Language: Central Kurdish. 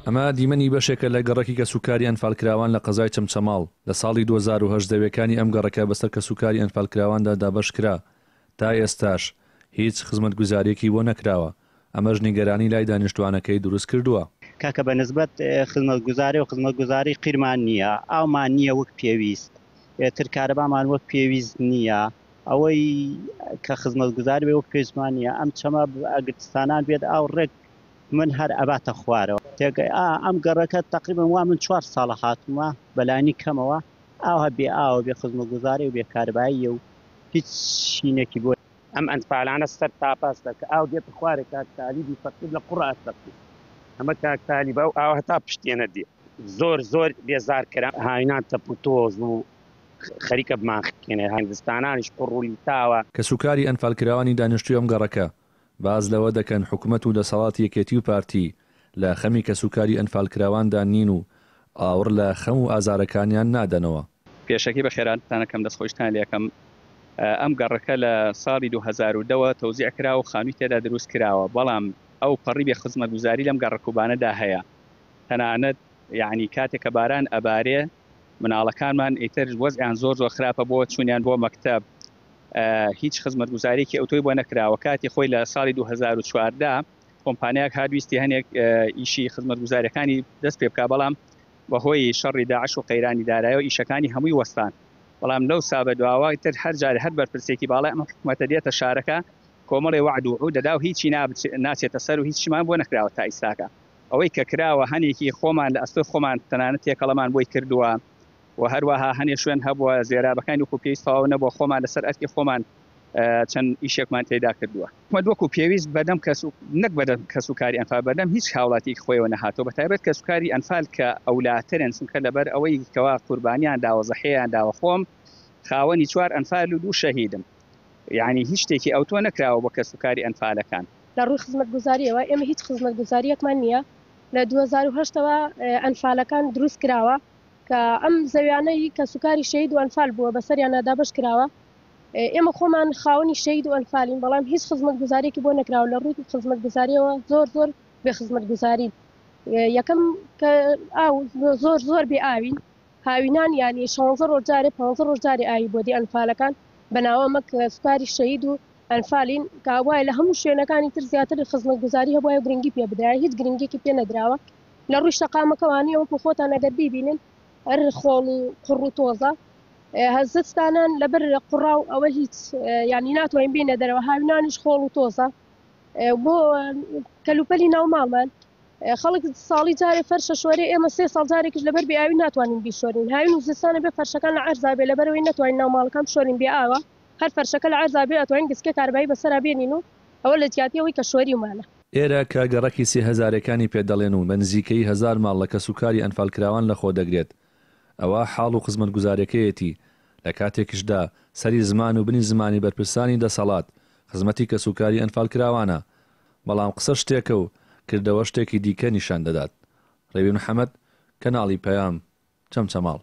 ئەمە دیمەنی بەشێکە لە گەڕەکی کەسوکاری ئەنفالکراوان لە قەزای چەمچەماڵ، لە ساڵی 2008 زەویەکانی ئەم گەڕەکە بەسەر کەسوکاری ئەنفالکراواندا دابەشکرا، تا ئێستاش هیچ خزمەتگوزارییەکی بۆ نەکراوە، ئەمەش نیگەرانی لای دانیشتوانەکەی دروست کردووە. کاکە بە نسبەت خزمەتگوزاری و خزمەتگوزاری قیرمان نییە، ئاومان نییە وەک پێویست، ئێتر کارەبامان وەک پێویست نییە، ئەوەی کە خزمەتگوزاری بێ وەک پێویستمان نییە، ئەم چەمە ئەگەر زستانان بێت ئاو ڕێک من هەر ئەباتە خوارەوە. تێگەی ئا ئەم گەڕەکە تەقریبەن وا من چوار ساڵە هاتوومە بەلانی کەمەوە ئاوها بێ ئاوە بێ خزمەتگوزاری و بێ کارەباییە و هیچ شینێکی بۆ ئەم ئەنفالانە سەر تاپاستە کە ئاو دێتە خوارێ کاک تالیبی فەقیر لە قوڕ ئەتەقی ئەمە کاک تالیب ئەو ئاوە هەتا پشتێنە دێ زۆر زۆر بێزار کرا هاوینان تەپ و تۆز و خەریکە بمانخکێنێ هەندستانانیش قوڕ و لیتاوە. کەسوکاری ئەنفالکراوانی دانیشتووی ئەم گەڕەکە باس لەوە دەکەن حکومەت و دەسەڵاتی یەکێتی و پارتی لە خەمی کەسوکاری ئەنفالکراواندا نین و ئاوڕ لە خەم و ئازارەکانیان نادەنەوە. پێشەکی بەخێراتتان ئەکەم دەستخۆشتان لێکەم ئەم گەڕەکە لە ساڵی 2010 وە تەوزیع کراوە و خانووی تێدا دروست کراوە بەڵام ئەو پەڕی بێ خزمەتگوزاری لەم گەڕەک و بانەدا هەیە تەنانەت یەعنی کاتێک کە باران ئەبارێ مناڵەکانمان ئیتر وەزعیان زۆر زۆر خراپە بۆ چوونیان بۆ مەکتەب هیچ خزمەتگوزاریەکی ئەوتۆی بۆ نەکراوە کاتی خۆی لە ساڵی 2014 کۆمپانیاک هات ویستی هەنێک ئیشی خزمەتگوزاریەکانی دەست پێ بکا بەڵام بەهۆی شەڕی داعش و قەیرانی دارایەوە ئیشەکانی هەمووی وەستان بەڵام لەو سا بەدواوە تر هەر جارێ هەر بەرپرسێکی باڵای ئەم حکومەتە دێتە شارەکە کۆمەڵێ وەعد و وعود دەدا و هیچی ناچێتە سەر و هیچیمان بۆ نەکراوە تا ئیستاکە ئەوەی کە کراوە هەنێکی خۆمان لە ئەستۆی خۆمان تەنانەت تێکەڵەمان بۆی کردووە و هەروەها هەنێ شوێن هەبووە زێرابەکانی وەکو پێویست تەواو نەبووە خۆمان لەسەر ئەرکی خۆمان چەند ئیشێکمان تێدا کردووە. حکومەت وەکو پێویست بەدەم کەس و نەک بەدەم کەسوکاری ئەنفال بەدەم هیچ هاوڵاتیەکی خۆیەوە نەهاتووە بەتایبەت کەسوکاری ئەنفال کە ئەولاترن چونکە لەبەر ئەوەی کەوا قوربانیان داوە زەحیەیان داوە خۆم خاوەنی چوار ئەنفال و دوو شەهیدم یانی هیچ شتێکی ئەوتۆ نەکراوە بۆ کەسوکاری ئەنفالەکان. لە ڕووی خزمەتگوزاریەوە ئێمە هیچ خزمەتگوزاریەکمان نییە لە 2008 ەوە ئەنفالەکان دروست کراوە کە ئەم زەویانە هی کەسوکاری شەهید و ئەنفال بووە بەسەریانا دابەش کراوە ئێمە خۆمان خاوەنی شەهید و ئەنفالین بەڵام هیچ خزمەتگوزاریەکی بۆ نەکراوە لە ڕووی خزمەتگوزاریەوە زۆر زۆر بێ خزمەتگوزارین یەکەم کە ئاو زۆر زۆر بێ ئاوین هاوینان یانی شانزە ڕۆژ جارێ پانزە ڕۆژ جارێ ئاوی بۆ دێ ئەنفالەکان بەناوە مەک سوکاری شەهید و ئەنفالین کە وایە لە هەموو شوێنەکانی تر زیاتر خزمەتگوزاری هەبوایە و گرنگی پێ بدرایە هیچ گرنگیەکی پێ نەدراوە لە ڕووی شەقامەکەوانیە وەکو خۆتان ئەگەر بیبینن هەر خۆڵ و قوڕ و تۆزە زستانان لەبەر قوڕاو ئەوە هیچ یعنی ناتوانین بینە دەرەوە هاوینانیش خۆڵ و تۆزە بۆ کەلوپەلی ناو ماڵمان خەڵک ساڵی جارێ فەرشە شۆرێ ئێمە سێ ساڵ جارێکیش لەبەر بێ ئاوی ناتوانین بیشۆرین هاوین و زستانە بێ فەرشەکان لە عەرزا بێ لەبەرەوەی نەتوانین ناو ماڵەکان بشۆرین بێ ئاوە هەر فەرشەکە لە عەرزا بێ ئەتوانین گسکێ کارەبایی بەسەرا بێنین و ئەوە لە جیاتی ئەوەی کە شۆریومانە. ئێرە کە گەڕەکی سێ هەزارێکانی پێ دەڵێن و بە نزیکەیی هەزار ماڵ لە کەسوکاری ئەنفالکراوان لەخۆ دەگرێت، ئەوە حاڵ و خزمەتگوزاریەکەیەتی، لە کاتێکیشدا سەری زمان و بنی زمانی بەرپرسانی دەسەڵات خزمەتی کەسوکاری ئەنفالکراوانە، بەڵام قسە شتێکە و کردەوە شتێکی دیکە نیشان دەدات. ڕێوین محەمەد، کەناڵی پەیام، چەمچەماڵ.